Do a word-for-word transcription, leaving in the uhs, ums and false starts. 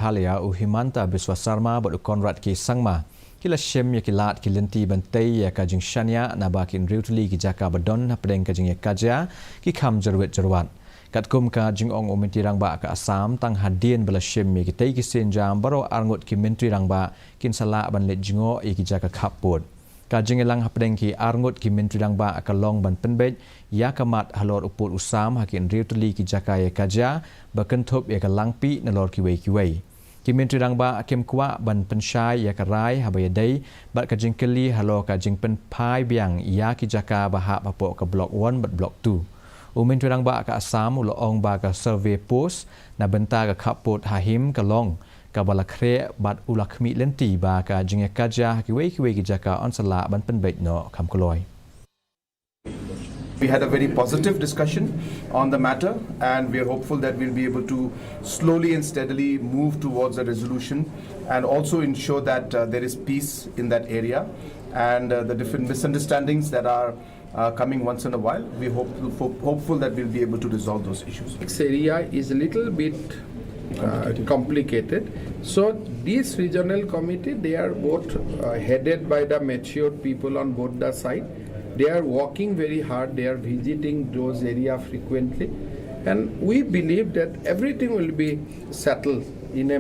Meghalaya u Himanta Biswa Sarma bad u Conrad K Sangma ki la shim ïa ki lad ki lynti ban tei ïa ka jingshaniah naba ki hynriew tylli ki jaka ba don hapdeng ka jingïakajia ki kham jyrwit jyrwat. Katkum ka jingong u Myntri Rangbah ka Assam, tang hadien ba la shim ïa kitei ki sienjam baroh arngut ki Myntri Rangbah kin sa lah ban leit jngoh ïa ki jaka khappud. Ka jingïalang hapdeng ki arngut ki Myntri Rangbah ka long ban pynbeit ïa ka mat halor u pud u sam ha ki hynriew tylli ki jaka ïakajia ba kynthup ïa ka Langpih nalor kiwei kiwei. Ki Myntri Rangbah kim kwah ban pynshai ïa ka rai haba ïadei bad ka jingkylli halor ka jingpynphai biang ïa ki jaka ba hap hapoh ka Block One bad Block Two. U Myntri Rangbah ka Assam u la ong ba ka survey post na bynta ka khappud ha Him ka long kaba la khreh bad u la khmih lynti ba ka jingïakajia ha kiwei kiwei ki jaka yn sa lah ban pynbeit noh kham kloi. We had a very positive discussion on the matter, and we are hopeful that we'll be able to slowly and steadily move towards a resolution and also ensure that uh, there is peace in that area and uh, the different misunderstandings that are uh, coming once in a while. We hope, hope hopeful that we'll be able to resolve those issues. This area is a little bit uh, complicated. So this regional committee, they are both uh, headed by the matured people on both the side. They are working very hard. They are visiting those area frequently, and we believe that everything will be settled in a